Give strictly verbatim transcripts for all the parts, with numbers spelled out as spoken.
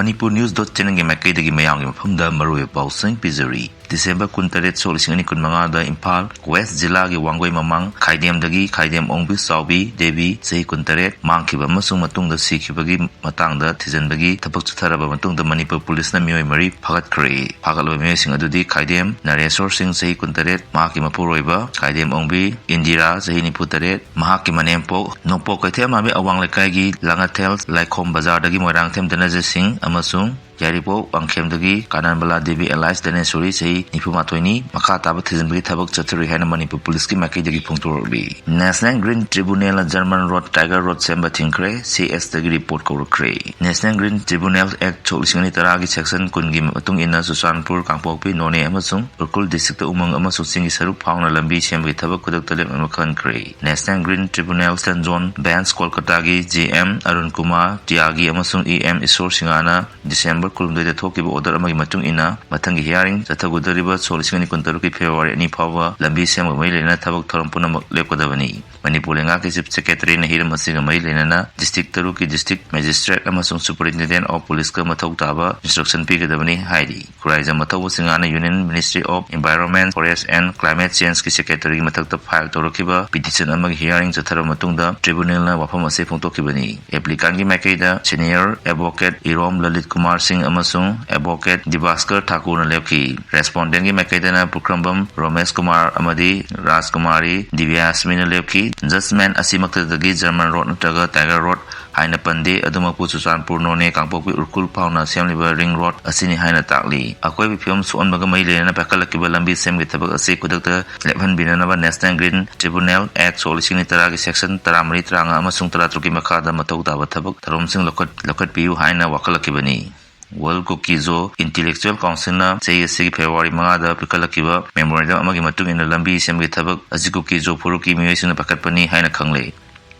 Manipur News dot channelꯒꯤ ꯃꯥꯏꯀꯩꯗꯒꯤ ꯃꯌꯥꯝꯒꯤ ꯃꯐꯝꯗ ꯃꯔꯨꯑꯣꯏꯕ ꯄꯥꯎꯁꯤꯡ ꯄꯤꯖꯔꯤ꯫ ꯗꯤꯁꯦꯝꯕꯔ ꯀꯨꯟꯇꯔꯦꯠ, ꯁꯣꯛ ꯂꯤꯁꯤꯡ ꯑꯅꯤ ꯀꯨꯟꯃꯉꯥꯗ ꯏꯝꯐꯥꯜ ꯋꯦꯁ ꯖꯤꯂꯥꯒꯤ ꯋꯥꯡꯒꯣꯏ ꯃꯃꯥꯡ ꯈꯥꯏꯗꯦꯝꯗꯒꯤ ꯈꯥꯏꯗꯦꯝ ꯑꯣꯡꯕꯤ ꯆꯥꯎꯕꯤ ꯗꯦꯕꯤ, ꯆꯍꯤ ꯀꯨꯟꯇꯔꯦꯠ, ꯃꯥꯡꯈꯤꯕ ꯑꯃꯁꯨꯡ ꯃꯇꯨꯡꯗ ꯁꯤꯈꯤꯕꯒꯤ ꯃꯇꯥꯡꯗ ꯊꯤꯖꯤꯟꯕꯒꯤ ꯊꯕꯛ ꯆꯠꯊꯔꯕ ꯃꯇꯨꯡꯗ ꯃꯅꯤꯄꯨꯔ ꯄꯨꯂꯤꯁꯅ ꯃꯤꯑꯣꯏ ꯃꯔꯤ ꯐꯥꯒꯠꯈ꯭ꯔꯦ꯫ ꯐꯥꯒꯠꯂꯕ ꯃꯤꯑꯣꯏꯁꯤꯡ ꯑꯗꯨꯗꯤ ꯈꯥꯏꯗꯦꯝ ꯅꯔꯦꯁꯣꯔ ꯁꯤꯡ, ꯆꯍꯤ ꯀꯨꯟꯇꯔꯦꯠ, ꯃꯍꯥꯛꯀꯤ ꯃꯄꯨꯔꯣꯏꯕ ꯈꯥꯏꯗꯦꯝ ꯑꯣꯡꯕꯤ ꯏꯟꯗꯤꯔꯥ, ꯆꯍꯤ ꯅꯤꯐꯨꯇꯔꯦꯠ, ꯃꯍꯥꯛꯀꯤ ꯃꯅꯦꯝꯄꯣꯛ ꯅꯣꯡꯄꯣꯛ ꯀꯩꯊꯦꯜ ꯃꯥꯟꯕꯤ ꯑꯋꯥꯡ ꯂꯩꯀꯥꯏꯒꯤ ꯂꯥꯡꯉꯊꯦꯜ ꯂꯥꯏꯈꯣꯝ ꯕꯖꯥꯔꯗꯒꯤ ꯃꯣꯏꯔꯥꯡꯊꯦꯝ ꯙꯅꯟꯖꯌ ꯁꯤꯡ ꯑꯃꯁꯨꯡ ꯌꯥꯏꯔꯤꯄꯣꯛ ꯋꯥꯡꯈꯦꯝꯗꯒꯤ ꯀꯥꯅꯟꯕꯂꯥ ꯗꯦꯕꯤ alias ꯙꯅꯦꯁꯣꯔꯤ, ꯆꯍꯤ ꯅꯤꯐꯨ ꯃꯥꯊꯣꯏꯅꯤ, ꯃꯈꯥ ꯇꯥꯕ ꯊꯤꯖꯤꯟꯕꯒꯤ ꯊꯕꯛ ꯆꯠꯊꯔꯤ ꯍꯥꯏꯅ ꯃꯅꯤꯄꯨꯔ ꯄꯨꯂꯤꯁꯀꯤ ꯃꯥꯏꯀꯩꯗꯒꯤ ꯐꯣꯡꯗꯣꯔꯛꯂꯤ꯫ National Green Tribunalꯅ German Road, Tiger Road ꯁꯦꯝꯕ ꯊꯤꯡꯈ꯭ꯔꯦ, CSꯇꯒꯤ report ꯀꯧꯔꯛꯈ꯭ꯔꯦ꯫ National Green Tribunal Act ꯁꯣꯛ ꯂꯤꯁꯤꯡ ꯑꯅꯤ ꯇꯔꯥꯒꯤ section ꯀꯨꯟꯒꯤ ꯃꯇꯨꯡ ꯏꯟꯅ ꯆꯨꯔꯆꯥꯟꯄꯨꯔ, ꯀꯥꯡꯄꯣꯛꯄꯤ, ꯅꯣꯅꯦ ꯑꯃꯁꯨꯡ ꯎꯈ꯭ꯔꯨꯜ districtꯇ ꯎꯃꯪ ꯑꯃꯁꯨꯡ ꯆꯤꯡꯒꯤ ꯁꯔꯨꯛ ꯐꯥꯎꯅ ꯂꯝꯕꯤ ꯁꯦꯝꯕꯒꯤ ꯊꯕꯛ ꯈꯨꯗꯛꯇ ꯂꯦꯞꯅꯕ ꯈꯟꯈ꯭ꯔꯦ꯫ National Green Tribunal Western Zone Bench ꯀꯣꯜꯀꯇꯥꯒꯤ G M Arun Kumar ꯇꯤꯌꯥꯒꯤ ꯑꯃꯁꯨꯡ E M ꯏꯁꯣꯔ ꯁꯤꯡꯍꯥꯅ ꯗꯤꯁꯦꯝꯕꯔ ꯀꯨꯟꯍꯨꯝꯗꯣꯏꯗ ꯊꯣꯛꯈꯤꯕ order ꯑꯃꯒꯤ ꯃꯇꯨꯡ ꯏꯟꯅ ꯃꯊꯪꯒꯤ hearing ꯆꯠꯊꯒꯗꯧꯔꯤꯕ ꯁꯣꯛ ꯂꯤꯁꯤꯡ ꯑꯅꯤ ꯀꯨꯟꯇꯔꯨꯛꯀꯤ ꯐꯦꯕ꯭ꯔꯨꯋꯥꯔꯤ ꯑꯅꯤ ꯐꯥꯎꯕ ꯂꯝꯕꯤ ꯁꯦꯝꯕꯒ ꯃꯔꯤ ꯂꯩꯅꯅ ꯊꯕꯛ ꯊꯧꯔꯝ ꯄꯨꯝꯅꯃꯛ ꯂꯦꯞꯀꯗꯕꯅꯤ꯫ ꯃꯅꯤꯄꯨꯔ ꯂꯩꯉꯥꯛꯀꯤ Chief Secretaryꯅ ꯍꯤꯔꯝ ꯑꯁꯤꯒ ꯃꯔꯤ ꯂꯩꯅꯅ district ꯇꯔꯨꯛꯀꯤ district magistrate ꯑꯃꯁꯨꯡ superintendent of policeꯀ ꯃꯊꯧ ꯇꯥꯕ instruction ꯄꯤꯒꯗꯕꯅꯤ ꯍꯥꯏꯔꯤ꯫ ꯈꯨꯔꯥꯏꯖꯝꯕ ꯊꯧꯕ ꯁꯤꯡꯍꯥꯅ Union Ministry of Environment, Forest and Climate Changeꯀꯤ Secretaryꯒꯤ ꯃꯊꯛꯇ file ꯇꯧꯔꯛꯈꯤꯕ petition ꯑꯃꯒꯤ hearing ꯆꯠꯊꯔꯕ ꯃꯇꯨꯡꯗ tribunalꯅ ꯋꯥꯐꯝ ꯑꯁꯤ ꯐꯣꯡꯗꯣꯛꯈꯤꯕꯅꯤ꯫ Applicantꯀꯤ ꯃꯥꯏꯀꯩꯗ senior advocate ꯏꯔꯣꯝ ꯂꯂꯤꯠ ꯀꯨꯃꯥꯔ ꯁꯤꯡ ꯑꯃꯁꯨꯡ advocate ꯗꯤꯕꯥꯁꯀꯔ ꯊꯥꯀꯨꯔꯅ ꯂꯦꯞꯈꯤ꯫ Respondentꯀꯤ ꯃꯥꯏꯀꯩꯗꯅ ꯄꯨꯈ꯭ꯔꯝꯕꯝ ꯔꯣꯃꯦꯁ ꯀꯨꯃꯥꯔ ꯑꯃꯗꯤ ꯔꯥꯖꯀꯨꯃꯥꯔꯤ ꯗꯤꯕ꯭ꯌꯥꯁꯃꯤꯅ ꯂꯦꯞꯈꯤ꯫ Judgment ꯑꯁꯤꯃꯛꯇꯗꯒꯤ German Road ꯅꯠꯇ꯭ꯔꯒ Tiger Road ꯍꯥꯏꯅ ꯄꯟꯗꯦ꯫ ꯑꯗꯨꯃꯛꯄꯨ ꯆꯨꯔꯆꯥꯟꯄꯨꯔ, ꯅꯣꯅꯦ, ꯀꯥꯡꯄꯣꯛꯄꯤ, ꯎꯈ꯭ꯔꯨꯜ ꯐꯥꯎꯅ ꯁꯦꯝꯂꯤꯕ ring road ꯑꯁꯤꯅꯤ ꯍꯥꯏꯅ ꯇꯥꯛꯂꯤ꯫ ꯑꯀꯣꯏꯕꯒꯤ ꯐꯤꯕꯝ ꯁꯣꯛꯍꯟꯕꯒ ꯃꯔꯤ ꯂꯩꯅꯅ ꯄꯥꯏꯈꯠꯂꯛꯈꯤꯕ ꯂꯝꯕꯤ ꯁꯦꯝꯒꯤ ꯊꯕꯛ ꯑꯁꯤ ꯈꯨꯗꯛꯇ ꯂꯦꯞꯍꯟꯕꯤꯅꯅꯕ National Green Tribunal Act ꯁꯣꯛ ꯂꯤꯁꯤꯡ ꯑꯅꯤ ꯇꯔꯥꯒꯤ section ꯇꯔꯥꯃꯔꯤ, ꯇꯔꯥꯃꯉꯥ ꯑꯃꯁꯨꯡ ꯇꯔꯥꯇꯔꯨꯛꯀꯤ ꯃꯈꯥꯗ ꯃꯊꯧ ꯇꯥꯕ ꯊꯕꯛ ꯊꯧꯔꯝꯁꯤꯡ ꯂꯧꯈꯠ-, ꯂꯧꯈꯠꯄꯤꯌꯨ ꯍꯥꯏꯅ ꯋꯥꯀꯠꯂꯛꯈꯤꯕꯅꯤ꯫ World Kuki-Zo Intellectual Councilꯅ ꯆꯍꯤ ꯑꯁꯤꯒꯤ ꯐꯦꯕ꯭ꯔꯨꯋꯥꯔꯤ ꯃꯉꯥꯗ ꯄꯤꯈꯠꯂꯛꯈꯤꯕ memorandum ꯑꯃꯒꯤ ꯃꯇꯨꯡ ꯏꯟꯅ ꯂꯝꯕꯤ ꯁꯦꯝꯕꯒꯤ ꯊꯕꯛ ꯑꯁꯤ ꯀꯨꯀꯤ-ꯖꯣ ꯐꯨꯔꯨꯞꯀꯤ ꯃꯤꯑꯣꯏꯁꯤꯡꯅ ꯄꯥꯏꯈꯠꯄꯅꯤ ꯍꯥꯏꯅ ꯈꯪꯂꯦ꯫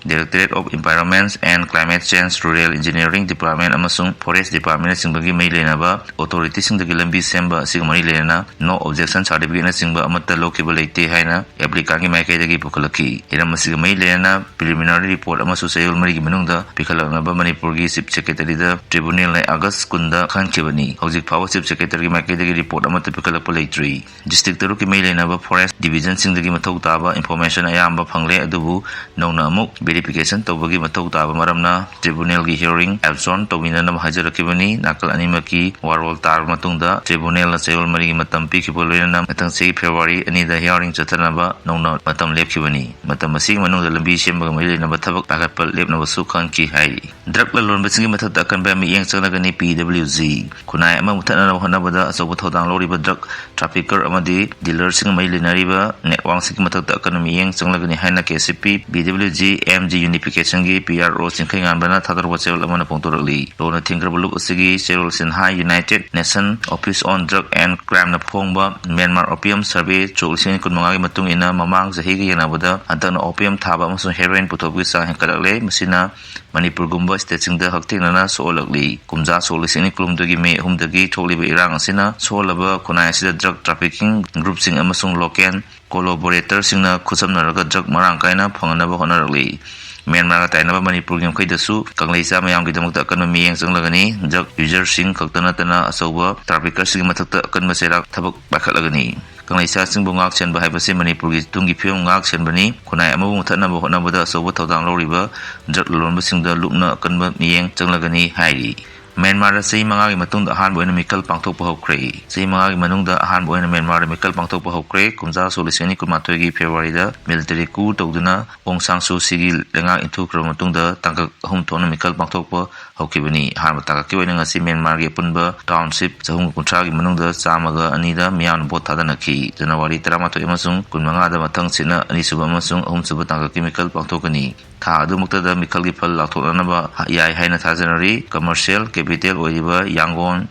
Directorate of Environment and Climate Change, Rural Engineering Department ꯑꯃꯁꯨꯡ Forest Departmentꯅꯆꯤꯡꯕꯒꯤ ꯃꯔꯤ ꯂꯩꯅꯕ authorityꯁꯤꯡꯗꯒꯤ ꯂꯝꯕꯤ ꯁꯦꯝꯕ ꯑꯁꯤꯒ ꯃꯔꯤ ꯂꯩꯅꯅ no objection certificateꯅꯆꯤꯡꯕ ꯑꯃꯠꯇ ꯂꯧꯈꯤꯕ ꯂꯩꯇꯦ ꯍꯥꯏꯅ applicantꯀꯤ ꯃꯥꯏꯀꯩꯗꯒꯤ ꯄꯨꯈꯠꯂꯛꯈꯤ꯫ ꯍꯤꯔꯝ ꯑꯁꯤꯒ ꯃꯔꯤ ꯂꯩꯅꯅ preliminary report ꯑꯃꯁꯨ ꯆꯌꯣꯜ ꯃꯔꯤꯒꯤ ꯃꯅꯨꯡꯗ ꯄꯤꯈꯠꯂꯛꯅꯕ ꯃꯅꯤꯄꯨꯔꯒꯤ Chief Secretaryꯗ tribunalꯅ August ꯀꯨꯟꯗ ꯈꯟꯈꯤꯕꯅꯤ꯫ ꯍꯧꯖꯤꯛ ꯐꯥꯎꯕ Chief Secretaryꯒꯤ ꯃꯥꯏꯀꯩꯗꯒꯤ report ꯑꯃꯠꯇ ꯄꯤꯈꯠꯂꯛꯄ ꯂꯩꯇ꯭ꯔꯤ꯫ District ꯇꯔꯨꯛꯀꯤ ꯃꯔꯤ ꯂꯩꯅꯕ Forest Divisionꯁꯤꯡꯗꯒꯤ ꯃꯊꯧ ꯇꯥꯕ information ꯑꯌꯥꯝꯕ ꯐꯪꯂꯦ, ꯑꯗꯨꯕꯨ ꯅꯧꯅ ꯑꯃꯨꯛ verification ꯇꯧꯕꯒꯤ ꯃꯊꯧ ꯇꯥꯕ ꯃꯔꯝꯅ tribunalꯒꯤ hearing adjourn ꯇꯧꯃꯤꯟꯅꯅꯕ ꯍꯥꯏꯖꯔꯛꯈꯤꯕꯅꯤ꯫ ꯅꯥꯀꯜ ꯑꯅꯤꯃꯛꯀꯤ ꯋꯥꯔꯣꯜ ꯇꯥꯔꯕ ꯃꯇꯨꯡꯗ tribunalꯅ ꯆꯌꯣꯜ ꯃꯔꯤꯒꯤ ꯃꯇꯝ ꯄꯤꯈꯤꯕ ꯂꯣꯏꯅꯅ ꯃꯊꯪ ꯆꯍꯤ February ꯑꯅꯤꯗ hearing ꯆꯠꯊꯅꯕ ꯅꯧꯅ ꯃꯇꯝ ꯂꯦꯞꯈꯤꯕꯅꯤ꯫ ꯃꯇꯝ ꯑꯁꯤꯒꯤ ꯃꯅꯨꯡꯗ ꯂꯝꯕꯤ ꯁꯦꯝꯕꯒ ꯃꯔꯤ ꯂꯩꯅꯕ ꯊꯕꯛ ꯄꯥꯏꯈꯠꯄ ꯂꯦꯞꯅꯕꯁꯨ ꯈꯪꯈꯤ ꯍꯥꯏꯔꯤ꯫ Drug ꯂꯂꯣꯟꯕꯁꯤꯡꯒꯤ ꯃꯊꯛꯇ ꯑꯀꯟꯕ ꯃꯤꯠꯌꯦꯡ ꯆꯪꯂꯒꯅꯤ P W G꯫ ꯈꯨꯟꯅꯥꯏ ꯑꯃ ꯃꯨꯊꯠꯅꯅꯕ ꯍꯣꯠꯅꯕꯗ ꯑꯆꯧꯕ ꯊꯧꯗꯥꯡ ꯂꯧꯔꯤꯕ drug trafficker ꯑꯃꯗꯤ dealerꯁꯤꯡꯒ ꯃꯔꯤ ꯂꯩꯅꯔꯤꯕ networkꯁꯤꯡꯒꯤ ꯃꯊꯛꯇ ꯑꯀꯟꯕ ꯃꯤꯠꯌꯦꯡ ꯆꯪꯂꯒꯅꯤ ꯍꯥꯏꯅ K C P, P W G, M G Unificationꯒꯤ P R O ꯆꯤꯡꯈꯩꯉꯥꯟꯕꯅ ꯊꯥꯗꯣꯔꯛꯄ ꯆꯦꯔꯣꯜ ꯑꯃꯅ ꯐꯣꯡꯗꯣꯔꯛꯂꯤ꯫ ꯂꯣꯟꯅ ꯊꯤꯡꯈ꯭ꯔꯕ ꯂꯨꯞ ꯑꯁꯤꯒꯤ ꯆꯦꯔꯣꯜ ꯁꯤꯟꯍꯥꯏ United Nation Office on Drug and Crimeꯅ ꯐꯣꯡꯕ Myanmar Opium Survey ꯁꯣꯛ ꯂꯤꯁꯤꯡ ꯑꯅꯤ ꯀꯨꯟꯃꯉꯥꯒꯤ ꯃꯇꯨꯡ ꯏꯟꯅ ꯃꯃꯥꯡ ꯆꯍꯤꯒ ꯌꯦꯡꯅꯕꯗ ꯍꯟꯗꯛꯅ opium ꯊꯥꯕ ꯑꯃꯁꯨꯡ heroin ꯄꯨꯊꯣꯛꯄꯒꯤ ꯆꯥꯡ ꯍꯦꯟꯒꯠꯂꯛꯂꯦ꯫ ꯃꯁꯤꯅ ꯃꯅꯤꯄꯨꯔꯒꯨꯝꯕ stateꯁꯤꯡꯗ ꯍꯛꯊꯦꯡꯅꯅ ꯁꯣꯛꯍꯜꯂꯛꯂꯤ꯫ ꯀꯨꯝꯖꯥ ꯁꯣꯛ ꯂꯤꯁꯤꯡ ꯑꯅꯤ ꯀꯨꯟꯍꯨꯝꯗꯣꯏꯒꯤ ꯃꯦ ꯑꯍꯨꯝꯗꯒꯤ ꯊꯣꯛꯂꯤꯕ ꯏꯔꯥꯡ ꯑꯁꯤꯅ ꯁꯣꯛꯍꯜꯂꯕ ꯈꯨꯟꯅꯥꯏ ꯑꯁꯤꯗ drug trafficking groupꯁꯤꯡ ꯑꯃꯁꯨꯡ local collaboratorꯁꯤꯡꯅ ꯈꯨꯠꯁꯝꯅꯔꯒ drug ꯃꯔꯥꯡ ꯀꯥꯏꯅ ꯐꯪꯅꯅꯕ ꯍꯣꯠꯅꯔꯛꯂꯤ꯫ ꯃ꯭ꯌꯥꯟꯃꯥꯔꯒ ꯇꯥꯏꯅꯕ ꯃꯅꯤꯄꯨꯔꯒꯤ ꯃꯈꯩꯗꯁꯨ ꯀꯪꯂꯩꯆꯥ ꯃꯌꯥꯝꯒꯤꯗꯃꯛꯇ ꯑꯀꯟꯕ ꯃꯤꯠꯌꯦꯡ ꯆꯪꯂꯒꯅꯤ꯫ Drug userꯁꯤꯡ ꯈꯛꯇ ꯅꯠꯇꯅ ꯑꯆꯧꯕ traffickerꯁꯤꯡꯒꯤ ꯃꯊꯛꯇ ꯑꯀꯟꯕ ꯆꯩꯔꯥꯛ ꯊꯕꯛ ꯄꯥꯏꯈꯠꯂꯒꯅꯤ꯫ ꯀꯪꯂꯩꯆꯥꯁꯤꯡꯕꯨ ꯉꯥꯛ ꯁꯦꯟꯕ ꯍꯥꯏꯕꯁꯤ ꯃꯅꯤꯄꯨꯔꯒꯤ ꯇꯨꯡꯒꯤ ꯐꯤꯕꯝ ꯉꯥꯛ ꯁꯦꯟꯕꯅꯤ꯫ ꯈꯨꯟꯅꯥꯏ ꯑꯃꯕꯨ ꯃꯨꯊꯠꯅꯕ ꯍꯣꯠꯅꯕꯗ ꯑꯆꯧꯕ ꯊꯧꯗꯥꯡ ꯂꯧꯔꯤꯕ drug ꯂꯂꯣꯟꯕꯁꯤꯡꯗ ꯂꯨꯞꯅ ꯑꯀꯟꯕ ꯃꯤꯠꯌꯦꯡ ꯆꯪꯂꯒꯅꯤ ꯍꯥꯏꯔꯤ꯫ ꯃ꯭ꯌꯥꯟꯃꯥꯔꯗ ꯆꯍꯤ ꯃꯉꯥꯒꯤ ꯃꯇꯨꯡꯗ ꯑꯍꯥꯟꯕ ꯑꯣꯏꯅ ꯃꯤꯈꯜ ꯄꯥꯡꯊꯣꯛꯄ ꯍꯧꯈ꯭ꯔꯦ꯫ ꯆꯍꯤ ꯃꯉꯥꯒꯤ ꯃꯅꯨꯡꯗ ꯑꯍꯥꯟꯕ ꯑꯣꯏꯅ ꯃ꯭ꯌꯥꯟꯃꯥꯔꯗ ꯃꯤꯈꯜ ꯄꯥꯡꯊꯣꯛꯄ ꯍꯧꯈ꯭ꯔꯦ꯫ ꯀꯨꯝꯖꯥ ꯁꯣꯛ ꯂꯤꯁꯤꯡ ꯑꯅꯤ ꯀꯨꯟꯃꯥꯊꯣꯏꯒꯤ Februaryꯗ military coup ꯇꯧꯗꯨꯅ ꯑꯣꯡ ꯁꯥꯡ ꯁꯨ ꯁꯤꯒꯤ ꯂꯩꯉꯥꯛ ꯏꯟꯊꯨꯈ꯭ꯔꯕ ꯃꯇꯨꯡꯗ ꯇꯥꯡꯀꯛ ꯑꯍꯨꯝ ꯊꯣꯛꯅ ꯃꯤꯈꯜ ꯄꯥꯡꯊꯣꯛꯄ ꯍꯧꯈꯤꯕꯅꯤ꯫ ꯑꯍꯥꯟꯕ ꯇꯥꯡꯀꯛꯀꯤ ꯑꯣꯏꯅ ꯉꯁꯤ ꯃ꯭ꯌꯥꯟꯃꯥꯔꯒꯤ ꯑꯄꯨꯟꯕ township ꯆꯍꯨꯝꯒ ꯀꯨꯟꯊ꯭ꯔꯥꯒꯤ ꯃꯅꯨꯡꯗ ꯆꯥꯝꯃꯒ ꯑꯅꯤꯗ ꯃꯤꯌꯥꯝꯅ vote ꯊꯥꯗꯅꯈꯤ꯫ January ꯇꯔꯥꯃꯥꯊꯣꯏ ꯑꯃꯁꯨꯡ ꯀꯨꯟꯃꯉꯥꯗ ꯃꯊꯪ ꯁꯤꯠꯅ ꯑꯅꯤꯁꯨꯕ ꯑꯃꯁꯨꯡ ꯑꯍꯨꯝꯁꯨꯕ ꯇꯥꯡꯀꯛꯀꯤ ꯃꯤꯈꯜ ꯄꯥꯡꯊꯣꯛꯀꯅꯤ꯫ ꯊꯥ ꯑꯗꯨꯃꯛꯇꯗ ꯃꯤꯈꯜꯒꯤ ꯐꯜ ꯂꯥꯎꯊꯣꯛꯅꯅꯕ ꯌꯥꯏ ꯍꯥꯏꯅ ꯊꯥꯖꯅꯔꯤ꯫ Commercial capital ꯑꯣꯏꯔꯤꯕ ꯌꯥꯡꯒꯣꯟ,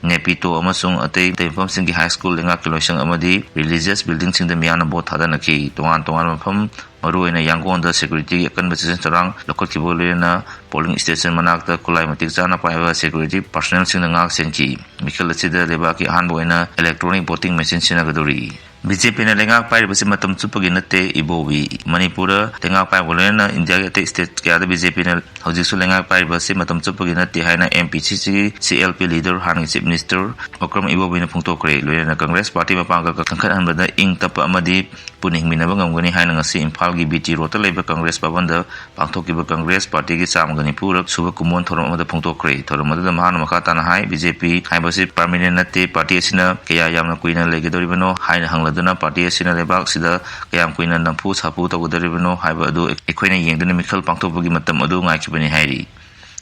ꯅꯦꯄꯤꯇꯣ ꯑꯃꯁꯨꯡ ꯑꯇꯩ ꯑꯇꯩ ꯃꯐꯝꯁꯤꯡꯒꯤ ꯍꯥꯏ ꯁ꯭ꯀꯨꯜ, ꯂꯩꯉꯥꯛꯀꯤ ꯂꯣꯏꯁꯪ ꯑꯃꯗꯤ religious buildingꯁꯤꯡꯗ ꯃꯤꯌꯥꯝꯅ ꯚꯣꯠ ꯊꯥꯗꯅꯈꯤ꯫ ꯇꯣꯉꯥꯟ ꯇꯣꯉꯥꯟꯕ ꯃꯐꯝ, ꯃꯔꯨꯑꯣꯏꯅ ꯌꯥꯡꯒꯣꯟꯗ securityꯒꯤ ꯑꯀꯟꯕ ꯆꯦꯛꯁꯤꯟ ꯊꯧꯔꯥꯡ ꯂꯧꯈꯠꯈꯤꯕꯒ ꯂꯣꯏꯅꯅ polling station ꯃꯅꯥꯛꯇ ꯈꯨꯠꯂꯥꯏ ꯃꯇꯤꯛ ꯆꯥꯅ ꯄꯥꯏꯕ security personnelꯁꯤꯡꯅ ꯉꯥꯛ ꯁꯦꯟꯈꯤ꯫ ꯃꯤꯈꯜ ꯑꯁꯤꯗ ꯂꯩꯕꯥꯛꯀꯤ ꯑꯍꯥꯟꯕ ꯑꯣꯏꯅ electronic voting machine ꯁꯤꯖꯤꯟꯅꯒꯗꯧꯔꯤ꯫ ꯕꯤ ꯖꯦ ꯄꯤꯅ ꯂꯩꯉꯥꯛ ꯄꯥꯏꯔꯤꯕꯁꯤ ꯃꯇꯝ ꯆꯨꯞꯄꯒꯤ ꯅꯠꯇꯦ, ꯏꯕꯣꯕꯤ꯫ ꯃꯅꯤꯄꯨꯔꯗ ꯂꯩꯉꯥꯛ ꯄꯥꯏꯕꯒ ꯂꯣꯏꯅꯅ ꯏꯟꯗꯤꯌꯥꯒꯤ ꯑꯇꯩ state ꯀꯌꯥꯗ ꯕꯤ ꯖꯦ ꯄꯤꯅ ꯍꯧꯖꯤꯛꯁꯨ ꯂꯩꯉꯥꯛ ꯄꯥꯏꯔꯤꯕꯁꯤ ꯃꯇꯝ ꯆꯨꯞꯄꯒꯤ ꯅꯠꯇꯦ ꯍꯥꯏꯅ M P C C ꯒꯤ C L P leader, ꯍꯥꯟꯅꯒꯤ Chief Minister ꯕꯤꯀ꯭ꯔꯝ ꯏꯕꯣꯕꯤꯅ ꯐꯣꯡꯗꯣꯛꯈ꯭ꯔꯦ꯫ ꯂꯣꯏꯅꯅ Congress party ꯃꯄꯥꯡꯒꯜ ꯀꯟꯈꯠꯍꯟꯕꯗ ꯏꯪ ꯇꯞꯄ ꯑꯃꯗꯤ ꯄꯨꯟꯅ ꯍꯤꯡꯃꯤꯟꯅꯕ ꯉꯝꯒꯅꯤ ꯍꯥꯏꯅ ꯉꯁꯤ ꯏꯝꯐꯥꯜꯒꯤ B T Roadꯇ ꯂꯩꯕ Congress ꯚꯕꯟꯗ ꯄꯥꯡꯊꯣꯛꯈꯤꯕ Congress partyꯒꯤ ꯆꯥꯝꯃꯒ ꯅꯤꯐꯨꯔꯛ ꯁꯨꯕ ꯀꯨꯝꯑꯣꯟ ꯊꯧꯔꯝ ꯑꯃꯗ ꯐꯣꯡꯗꯣꯛꯈ꯭ꯔꯦ꯫ ꯊꯧꯔꯝ ꯑꯗꯨꯗ ꯃꯍꯥꯛꯅ ꯃꯈꯥ ꯇꯥꯅ ꯍꯥꯏ, B J P ꯍꯥꯏꯕꯁꯤ permanent ꯅꯠꯇꯦ, party ꯑꯁꯤꯅ ꯀꯌꯥ ꯌꯥꯝꯅ ꯀꯨꯏꯅ ꯂꯩꯒꯗꯧꯔꯤꯕꯅꯣ ꯍꯥꯏꯅ ꯍꯪꯂꯗꯨꯅ party ꯑꯁꯤꯅ ꯂꯩꯕꯥꯛꯁꯤꯗ ꯀꯌꯥꯝ ꯀꯨꯏꯅ ꯅꯝꯐꯨ ꯁꯥꯐꯨ ꯇꯧꯒꯗꯧꯔꯤꯕꯅꯣ ꯍꯥꯏꯕ ꯑꯗꯨ ꯑꯩꯈꯣꯏꯅ ꯌꯦꯡꯗꯨꯅ ꯃꯤꯈꯜ ꯄꯥꯡꯊꯣꯛꯄꯒꯤ ꯃꯇꯝ ꯑꯗꯨ ꯉꯥꯏꯈꯤꯕꯅꯤ ꯍꯥꯏꯔꯤ꯫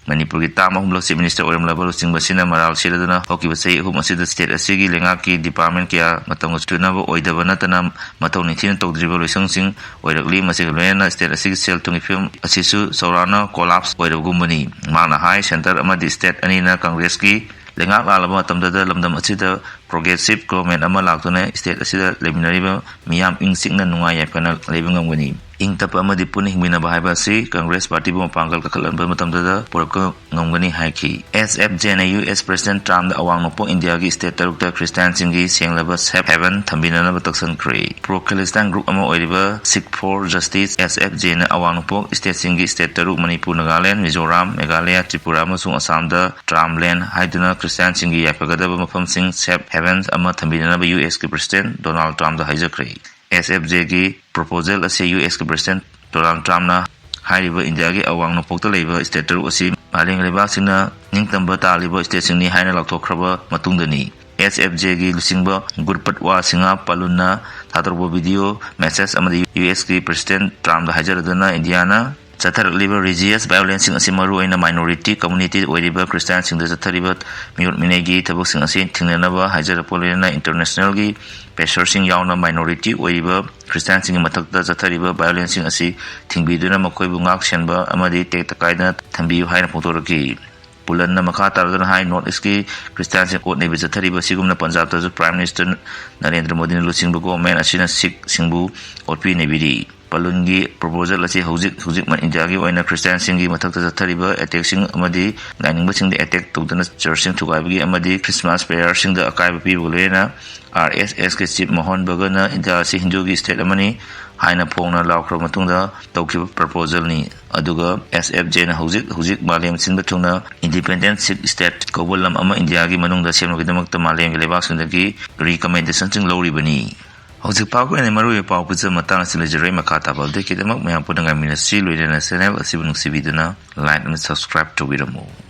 ꯃꯅꯤꯄꯨꯔꯒꯤ term ꯑꯍꯨꯝꯂꯛ Chief Minister ꯑꯣꯏꯔꯝꯂꯕ ꯂꯨꯆꯤꯡꯕꯁꯤꯅ ꯃꯔꯥꯜ ꯁꯤꯔꯗꯨꯅ ꯍꯧꯈꯤꯕ ꯆꯍꯤ ꯑꯍꯨꯝ ꯑꯁꯤꯗ state ꯑꯁꯤꯒꯤ ꯂꯩꯉꯥꯛꯀꯤ department ꯀꯌꯥ ꯃꯇꯝꯒ ꯆꯨꯅꯕ ꯑꯣꯏꯗꯕ ꯅꯠꯇꯅ ꯃꯊꯧ ꯅꯤꯡꯊꯤꯅ ꯇꯧꯗ꯭ꯔꯤꯕ ꯂꯣꯏꯁꯪꯁꯤꯡ ꯑꯣꯏꯔꯛꯂꯤ꯫ ꯃꯁꯤꯒ ꯂꯣꯏꯅꯅ state ꯑꯁꯤꯒꯤ ꯁꯦꯜ ꯊꯨꯝꯒꯤ ꯐꯤꯕꯝ ꯑꯁꯤꯁꯨ ꯆꯥꯎꯔꯥꯛꯅ collapse ꯑꯣꯏꯔꯕꯒꯨꯝꯕꯅꯤ꯫ ꯃꯍꯥꯛꯅ ꯍꯥꯏ, centre ꯑꯃꯗꯤ state ꯑꯅꯤꯅ Congressꯀꯤ ꯂꯩꯉꯥꯛ ꯂꯥꯜꯂꯕ ꯃꯇꯝꯗꯗ ꯂꯝꯗꯝ ꯑꯁꯤꯗ progressive government ꯑꯃ ꯂꯥꯛꯇꯨꯅ state ꯑꯁꯤꯗ ꯂꯩꯃꯤꯟꯅꯔꯤꯕ ꯃꯤꯌꯥꯝ ꯏꯪ ꯆꯤꯛꯅ ꯅꯨꯡꯉꯥꯏ ꯌꯥꯏꯐꯅ ꯂꯩꯕ ꯉꯝꯒꯅꯤ꯫ ꯏꯪ ꯇꯞꯄ ꯑꯃꯗꯤ ꯄꯨꯟꯅ ꯍꯤꯡꯃꯤꯟꯅꯕ ꯍꯥꯏꯕ ꯑꯁꯤ Congress partyꯕꯨ ꯃꯄꯥꯡꯒꯜ ꯀꯟꯈꯠꯍꯟꯕ ꯃꯇꯝꯗꯗ ꯄꯨꯔꯛꯄ ꯉꯝꯒꯅꯤ ꯍꯥꯏꯈꯤ꯫ S F Jꯅ U S President Trumpꯗ ꯑꯋꯥꯡ ꯅꯣꯡꯄꯣꯛ ꯏꯟꯗꯤꯌꯥꯒꯤ state ꯇꯔꯨꯛꯇ Christianꯁꯤꯡꯒꯤ ꯁꯦꯡꯂꯕ safe haven ꯊꯝꯕꯤꯅꯅꯕ ꯇꯛꯁꯟꯈ꯭ꯔꯦ꯫ Pro Khalistan group ꯑꯃ ꯑꯣꯏꯔꯤꯕ Sikh for Justice, S F Jꯅ ꯑꯋꯥꯡ ꯅꯣꯡꯄꯣꯛ stateꯁꯤꯡꯒꯤ state ꯇꯔꯨꯛ, ꯃꯅꯤꯄꯨꯔ, ꯅꯥꯒꯥꯂꯦꯟ, ꯃꯤꯖꯣꯔꯥꯝ, ꯃꯦꯘꯥꯂꯌꯥ, ꯇ꯭ꯔꯤꯄꯨꯔꯥ ꯑꯃꯁꯨꯡ ꯑꯁꯥꯝꯗ Trumpland ꯍꯥꯏꯗꯨꯅ Christianꯁꯤꯡꯒꯤ ꯌꯥꯏꯐꯒꯗꯕ ꯃꯐꯝꯁꯤꯡ safe haven ꯑꯃ ꯊꯝꯕꯤꯅꯅꯕ U S ꯀꯤ President Donald Trumpꯗ ꯍꯥꯏꯖꯈ꯭ꯔꯦ꯫ S F Jꯒꯤ proposal ꯑꯁꯤ U S ꯀꯤ President Donald Trumpꯅ ꯍꯥꯏꯔꯤꯕ ꯏꯟꯗꯤꯌꯥꯒꯤ ꯑꯋꯥꯡ ꯅꯣꯡꯄꯣꯛꯇ ꯂꯩꯕ state ꯇꯔꯨꯛ ꯑꯁꯤ ꯃꯥꯂꯦꯝꯒꯤ ꯂꯩꯕꯥꯛꯁꯤꯡꯅ ꯅꯤꯡꯇꯝꯕ ꯇꯥꯜꯂꯤꯕ stateꯁꯤꯡꯅꯤ ꯍꯥꯏꯅ ꯂꯥꯎꯊꯣꯛꯈ꯭ꯔꯕ ꯃꯇꯨꯡꯗꯅꯤ꯫ S F Jꯒꯤ ꯂꯨꯆꯤꯡꯕ ꯒꯨꯔꯄꯠꯋꯥ ꯁꯤꯡꯍ ꯄꯥꯂꯨꯟꯅ ꯊꯥꯗꯣꯔꯛꯄ video message ꯑꯃꯗꯤ U S ꯀꯤ President Trumpꯗ ꯍꯥꯏꯖꯔꯗꯨꯅ ꯏꯟꯗꯤꯌꯥꯅ ꯆꯠꯊꯔꯛꯂꯤꯕ religious violenceꯁꯤꯡ ꯑꯁꯤ ꯃꯔꯨꯑꯣꯏꯅ minority community ꯑꯣꯏꯔꯤꯕ Christianꯁꯤꯡꯗ ꯆꯠꯊꯔꯤꯕ ꯃꯤꯑꯣꯠ ꯃꯤꯅꯩꯒꯤ ꯊꯕꯛꯁꯤꯡ ꯑꯁꯤ ꯊꯤꯡꯅꯅꯕ ꯍꯥꯏꯖꯔꯛꯄ ꯂꯣꯏꯅꯅ internationalꯒꯤ pressureꯁꯤꯡ ꯌꯥꯎꯅ minority ꯑꯣꯏꯔꯤꯕ Christianꯁꯤꯡꯒꯤ ꯃꯊꯛꯇ ꯆꯠꯊꯔꯤꯕ violenceꯁꯤꯡ ꯑꯁꯤ ꯊꯤꯡꯕꯤꯗꯨꯅ ꯃꯈꯣꯏꯕꯨ ꯉꯥꯛ ꯁꯦꯟꯕ ꯑꯃꯗꯤ ꯇꯦꯛꯇ ꯀꯥꯏꯗꯅ ꯊꯝꯕꯤꯌꯨ ꯍꯥꯏꯅ ꯐꯣꯡꯗꯣꯔꯛꯈꯤ꯫ ꯄꯨꯂꯟꯅ ꯃꯈꯥ ꯇꯥꯔꯗꯨꯅ ꯍꯥꯏ, ꯅꯣꯔꯠ ꯏꯁꯀꯤ ꯈ꯭ꯔꯤꯁꯇꯤꯌꯥꯟꯁꯤꯡ ꯑꯣꯠ ꯅꯩꯕ ꯆꯠꯊꯔꯤꯕ ꯑꯁꯤꯒꯨꯝꯅ ꯄꯟꯖꯥꯕꯇꯁꯨ ꯄ꯭ꯔꯥꯏꯝ ꯃꯤꯅꯤꯁꯇꯔ ꯅꯔꯦꯟꯗ꯭ꯔ ꯃꯣꯗꯤꯅ ꯂꯨꯆꯤꯡꯕ ꯒꯣꯚꯔꯟꯃꯦꯟ ꯑꯁꯤꯅ ꯁꯤꯈꯁꯤꯡꯕꯨ ꯑꯣꯠꯄꯤ ꯅꯩꯕꯤꯔꯤ꯫ ꯄꯂꯨꯟꯒꯤ ꯄ꯭ꯔꯣꯄꯣꯖꯦꯜ ꯑꯁꯤ ꯍꯧꯖꯤꯛ ꯍꯧꯖꯤꯛ ꯏꯟꯗꯤꯌꯥꯒꯤ ꯑꯣꯏꯅ ꯈ꯭ꯔꯤꯁꯇꯤꯌꯥꯟꯁꯤꯡꯒꯤ ꯃꯊꯛꯇ ꯆꯠꯊꯔꯤꯕ ꯑꯦꯇꯦꯛꯁꯤꯡ ꯑꯃꯗꯤ ꯂꯥꯏꯅꯤꯡꯕꯁꯤꯡꯗ ꯑꯦꯇꯦꯛ ꯇꯧꯗꯨꯅ ꯆꯔꯆꯁꯤꯡ ꯊꯨꯒꯥꯏꯕꯒꯤ ꯑꯃꯗꯤ ꯈ꯭ꯔꯤꯁꯃꯥꯁ ꯄ꯭ꯔꯦꯌꯔꯁꯤꯡꯗ ꯑꯀꯥꯏꯕ ꯄꯤꯕꯒ ꯂꯣꯏꯅꯅ ꯑꯥꯔ ꯑꯦꯁ ꯑꯦꯁꯀꯤ ꯆꯤꯞ ꯃꯣꯍꯟ ꯕꯒꯠꯅ ꯏꯟꯗꯤꯌꯥ ꯑꯁꯤ ꯍꯤꯟꯗꯨꯒꯤ ꯁ꯭ꯇꯦꯠ ꯑꯃꯅꯤ ꯍꯥꯏꯅ ꯐꯣꯡꯅ ꯂꯥꯎꯈ꯭ꯔꯕ ꯃꯇꯨꯡꯗ ꯇꯧꯈꯤꯕ ꯄ꯭ꯔꯄꯣꯖꯦꯜꯅꯤ꯫ ꯑꯗꯨꯒ ꯑꯦꯁ ꯑꯦꯐ ꯖꯦꯅ ꯍꯧꯖꯤꯛ ꯍꯧꯖꯤꯛ ꯃꯥꯂꯦꯝ ꯁꯤꯟꯕ ꯊꯨꯡꯅ ꯏꯟꯗꯤꯄꯦꯟꯗꯦꯟ ꯁꯤꯈ ꯁ꯭ꯇꯦꯠ ꯀꯧꯕ ꯂꯝ ꯑꯃ ꯏꯟꯗꯤꯌꯥꯒꯤ ꯃꯅꯨꯡꯗ ꯁꯦꯝꯅꯕꯒꯤꯗꯃꯛꯇ ꯃꯥꯂꯦꯝꯒꯤ ꯂꯩꯕꯥꯛꯁꯤꯡꯗꯒꯤ ꯔꯤꯀꯃꯦꯟꯗꯦꯁꯟꯁꯤꯡ ꯂꯧꯔꯤꯕꯅꯤ꯫ ꯍꯧꯖꯤꯛ ꯐꯥꯎꯒꯤ ꯑꯣꯏꯅ ꯃꯔꯨꯑꯣꯏꯕ ꯄꯥꯎ ꯄꯨꯝꯅꯃꯛ ꯃꯇꯥꯡ ꯑꯁꯤ ꯂꯩꯖꯔꯦ꯫ ꯃꯈꯥ ꯇꯥꯕ ꯑꯞꯗꯦꯠꯀꯤꯗꯃꯛ ꯃꯌꯥꯝ ꯄꯨꯟꯅ ꯉꯥꯏꯃꯤꯟꯅꯁꯤ꯫ ꯂꯣꯏꯅꯅ ꯆꯦꯅꯦꯜ ꯑꯁꯤꯕꯨ ꯅꯨꯡꯁꯤꯕꯤꯗꯨꯅ ꯂꯥꯏꯛ ꯑꯃꯗꯤ ꯁꯕꯁꯀ꯭ꯔꯥꯏꯕ ꯇꯧꯕꯤꯔꯝꯃꯨ꯫